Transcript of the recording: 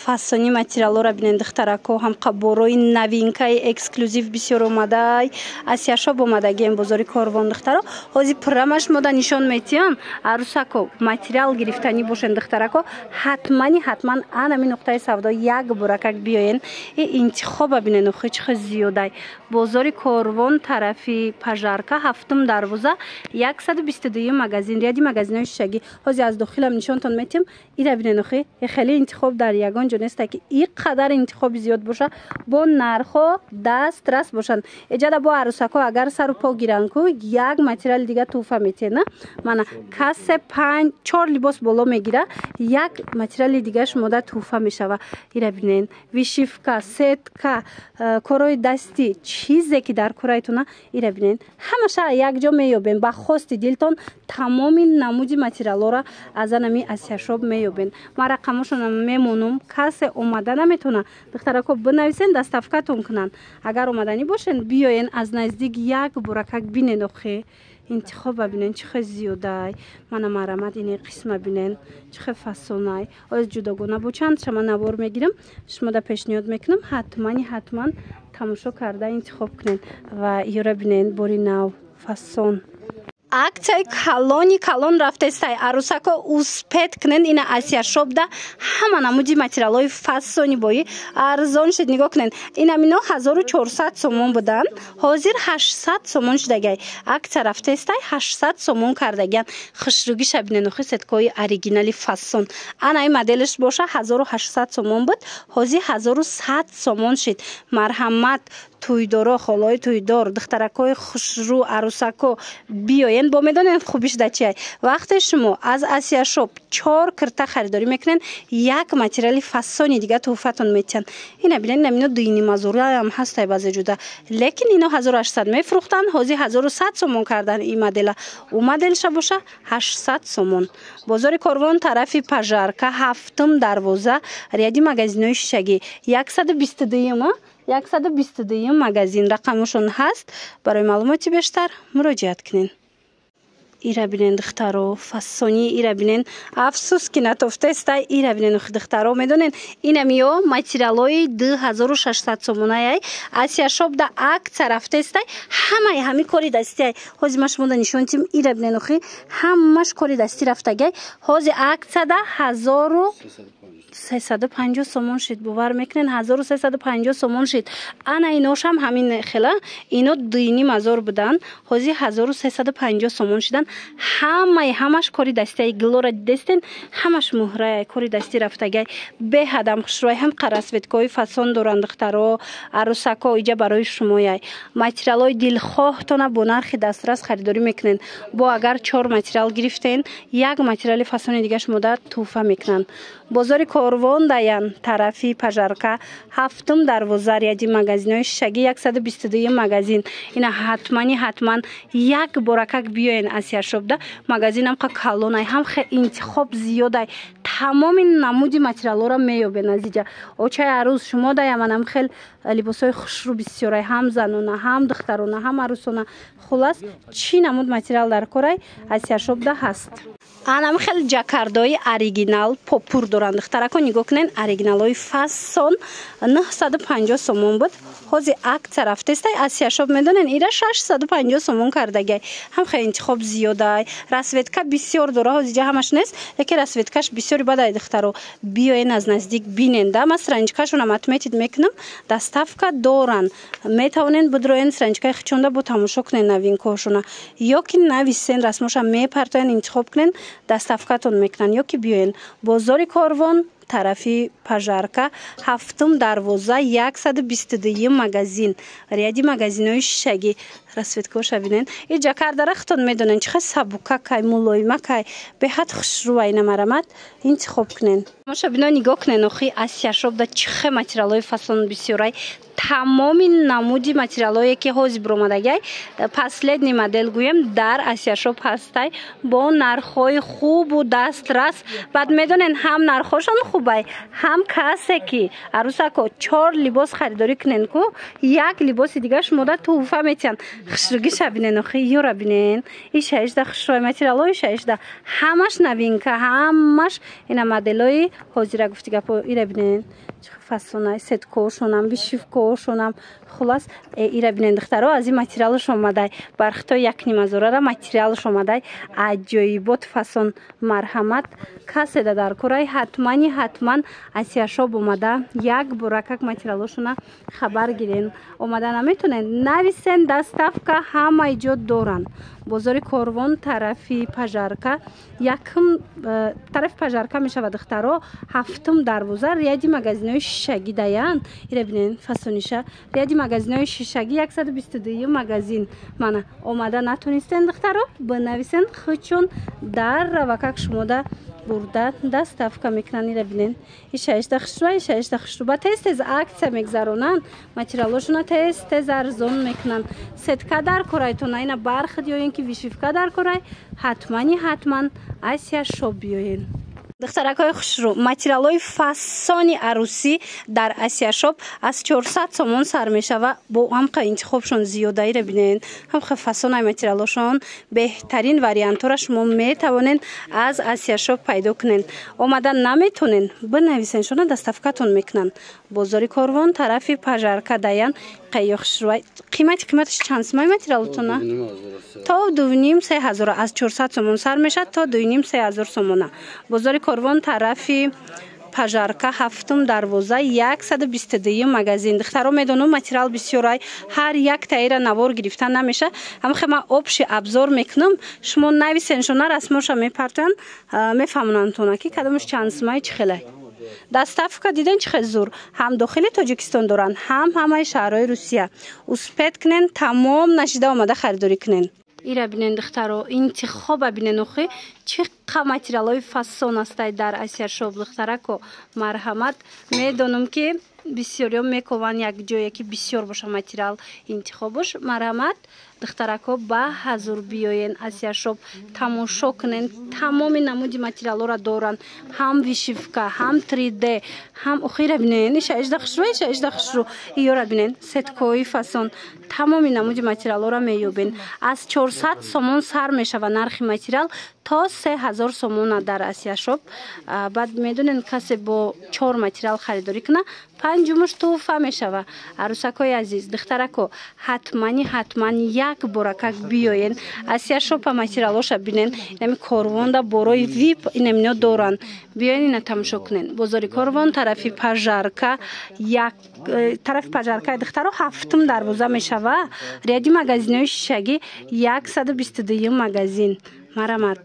Фасони материалҳоро бинен, духтарако, ҳам борои новинкаи эксклюзив бисёр омадай. Асияшоб омадагием, бозори Корвон, духтаро. Ҳозир пуррамаш мода нишон метиҳам. Арӯсако, материал гирифтанӣ бошен, духтарако, ҳатмани ҳатман анами нуқтаи савдо як буракак биёен. И интихоба бинен, охи, чӣ хел зиёдай. Бозори Корвон, тарафи Пожарка, ҳафтум дарвоза, 122-юм магазин, ряди магазинҳои шишагӣ. Ҳозир аз дохилам нишонтон метиҳам. Ира бинен, охи, хеле интихоб дар ягон ҷо неста, ки и қадар интихоби зиёд боша, бо нархҳо дастрас бошанд. Эҷада бо арӯсако агар сару по гиранд ку, як материали дига тӯҳфа метиҳед. Мана, касе панҷ чор либос боло мегира, як материали дига шумода тӯҳфа мешава. Ира бинен, вышивка, сетка, корҳои дастӣ, чизе ки дар корайтона, ира бинен, ҳамаша якҷо меёбен. Ба хости дилтон тамоми намуди материалҳоро аз анами Асияшоб меёбен. Ман рақамошона мемонум, касе омада наметавона, духтарако, бинависен, доставкатон кунанд. Агар омаданӣ бошен, биёен, аз наздик як буракак бинен. Охе, интихоба бинен, чӣ хел зиёдай. Мана, марамат, ини қисма бинен, чӣ хел фасонай. Оз ҷудогона бо чанд шама навор мегирам, шумода пешниҳод мекунам, ҳатмани ҳатман тамошо карда интихоб кунед. Ва ёра бинен, бори нав, фасон, аксияи калони калон рафтестай. Арӯсако, успеть кунен. Ина Асияшобда ҳама намуди материалҳои фасони бои арзон шуд. Нигоҳ кунен, инамино 1400 сомон буданд, ҳозир 800 сомон шудагай. Аксия рафтестай, 800 сомон кардагиян. Хушругиша бинен, охи, сеткои оригинали фасон. Ана ин моделаш боша 1800 сомон буд, ҳозир 1100 сомон шид. Марҳамат, тӯйдоро, холаҳои тӯйдор, духтаракҳои хушрӯ, арӯсако, биёен. Бо медонед, хубиш да чиай? Вақте шумо аз Асияшоп чор кирта харидорӣ мекунед, як материали фасони дига тӯҳфатон метиҳанд. Ина бинед, инамино дуюнимазораам ҳастай баъзе ҷуда, лекин ино 1800 мефурӯхтанд, ҳозир 1100 сомон кардан ин модела. Ӯ моделша боша 800 сомон. Бозори Корвон, тарафи Пожарка, ҳафтум дарвоза, ряди магазинҳои шишагӣ, 122-юм, 122-юм магазин рақамошон ҳаст. Барои маълумоти бештар муроҷиат кунед. Ира бинен, духтаро, фасони ира бинен. Афсӯс, ки натофтеста. Ира бинен, духтаро, медонен, инамиё материалҳои 2600 сомонаяй. Асияшобда аксия рафтестай, ҳамаи ҳами кори дастиай. Ҳозир ма шумода нишон тим. Ира бинен, охи, ҳамаш кори дастӣ рафтагай. Ҳозир аксияда 1350 сомон шид. Бовар мекунен, 1350 сомон шид. Ана иношам ҳамин хела, ино 2,5 ҳазор буданд, ҳозир 1350 сомон шидан. Ҳамаи ҳамаш кори дастиай. Гилора дидестен, ҳамаш муҳрая, кори дастӣ рафтагай. Беҳадам хушрӯй, ҳам расцветкои фасон доранд. Духтаро, арӯсако, иҷа барои шумояй. Материалҳои дилхоҳтона бо нархи дастрас харидорӣ мекунен. Бо агар чор материал гирифтен, як материали фасони дига шумода тӯҳфа мекунанд. Бозори Корвон даян, тарафи Пожарка, ҳафтум дарвоза, ряди магазинҳои шишагӣ, 122 магазин. Ина ҳатмани ҳатман як боракак биёен Асияшобда. Магазинам қа калонай, ҳам хе интихоб зиёдай, тамоми намуди материалҳоро меёбен аз иҷа. Очаи арӯз, шумо даяманам хел либосҳои хушрӯ бисёрай, ҳам занона, ҳам духтарона, ҳам арӯсона. Хулас, чӣ намуд материал дар корай, Асияшобда ҳаст. Анам хел жаккардои оригинал попур доранд. Духтарако, нигоҳ кунен, оригиналҳои фасон 950 сомон буд, ҳозир аксия рафтестай Асияшоб, медонен, ира 650 сомон кардагай. Ҳам хел интихоб зиёдай, расцветка бисёр дора. Ҳозир ҷа ҳамаш нест, лекин расцветкаш бисёри бадай. Духтаро, биёен, аз наздик бинен. Да ман страничкашонам отметить мекунам, доставка доранд, метавонен бидроен, страничкаи хичонда бо тамошо кунен новинкаҳошона, ё ки нависен, расмоша мепартоян, интихоб кунен, доставкатон мекунанд. Ё ки биёен бозори Корвон, тарафи Пожарка, ҳафтум дарвоза, 122 магазин, ряди магазинҳои шишагӣ. Расцветкоша бинен. И жаккардара худтон медонен, чӣ хел сабукакай, мулоимакай, беҳад хушрӯвай. Намарамат, интихоб кунен. Тамошобино, нигоҳ кунен, охи, Асияшобда чӣ хел материалҳои фасон бисёрай. Тамоми намуди материалҳое ки ҳозир биромадагай, последний модель гӯем, дар Асияшоп ҳастай бо нархҳои хубу дастрас. Баъд медонен, ҳам нархҳошон хубай, ҳам касе ки, арӯсако, чор либос харидорӣ кунен ку, як либоси дига шумода тӯҳфа метиҳанд. Хушругиша бинен, охи ёра бинен. Ишаишда хушрӯй материало, ишаишда ҳамаш новинка, ҳамаш ина моделои ҳозира. Гуфти гапо, ира бинен, чӣ фасонай, сеткошонам, вышивкошонам. Хулас, ира бинен, духтаро, аз ин материалаш омадай, бархитои 1,5 ҳазорара материалаш омадай, аҷоибот фасон. Марҳамат, касе да дар корай, ҳатмани ҳатман Асияшоб омада, як боракак материалошона хабар гирен. Омада наметонед, нависен, доставка ҳамаи ҷо доранд. Бозори Корвон, тарафи Пожарка, якм тарафи Пожарка мешавад, духтаро, ҳафтум дарвоза, ряди магазинои шишагӣ даян. Ира бинен фасониша, ряди магазинои шишагӣ, 122-юм магазин. Мана, омада натонистен, духтаро, бинависен, хучун дар равакак шумода бурда доставка мекунанд. Ира бинен, ишаишда хушрӯ, ишаишда хушрӯ. Ба тез тез акция мегзаронанд, материалошона тез тез арзон мекунанд. Сетка дар корайтона, ина бархит ё ин ки вышивка дар корай, ҳатмани ҳатман Асия Шоп биёен. Духтаракҳои хушрӯ, материалҳои фасони арӯсӣ дар Асияшоп аз 400 сомон сар мешава. Бо ҳамқа интихобшон зиёдаира бинед, ҳамқа фасонаи материалҳошон, беҳтарин вариантҳоро шумо метавонед аз Асияшоп пайдо кунед. Омада наметонед, бинависен, шуна доставкатон мекунанд. Бозори Корвон, тарафи Пожарка даян. Қайё хушрӯ, қимати қиматаш чанд сумаи материалотона? То 2,5-3 ҳазор, аз 400 сомон сар мешавад то 2,5-3 ҳазор сомона. Бозори Корвон, тарафи Пожарка, ҳафтум дарвоза, 122-юм магазин. Духтаро, медонам, материал бисёрай, ҳар як таира навор гирифта намеша. Ҳамхе ман общий обзор мекунам, шумо нависен, шуна расмоша мепартоян, мефаҳмонандтона, ки кадомаш чанд сумаи, чӣ хелай. Доставка диден, чӣ хел зур, ҳам дохили Тоҷикистон доранд, ҳам ҳамаи шаҳрҳои Русия. Успеть кунен, тамом нашида омада харидорӣ кунен. Ира бинен, духтаро, интихоба бинен, охи чӣ қа материалҳои фасон астай дар Асияшоп. Духтарако, марҳамат, медонам, ки бисёриё мекованд як ҷое ки бисёр боша материал, интихобош. Марҳамат, духтарако, ба ҳазур биёен Асияшоп, тамошо кунен. Тамоми намуди материалҳоро доранд, ҳам вышивка, ҳам 3D, ҳам охира бинен, ишаижда хушрӯ, ишаижда хушрӯ. Иёра бинен, сеткои фасон, тамоми намуди материалҳоро меёбен. Аз 400 сомон сар мешава нархи материал то 3000 сомона дар Асияшоп. Баъд медонен, касе бо чор материал харидорӣ куна, панҷумуш тӯҳфа мешава. Арӯсакҳои азиз, духтарако, ҳатмани ҳатман як боракак биёен Асияшопа, материалҳоша бинен. Инами Корвонда борои вип инамино доранд, биёен, ина тамошо кунен. Бозори Корвон, тарафи Пожарка, як тарафи Пожаркаи, духтаро, ҳафтум дарвоза мешава, ряди магазинои шишагӣ, 122-юм магазин. Марамат.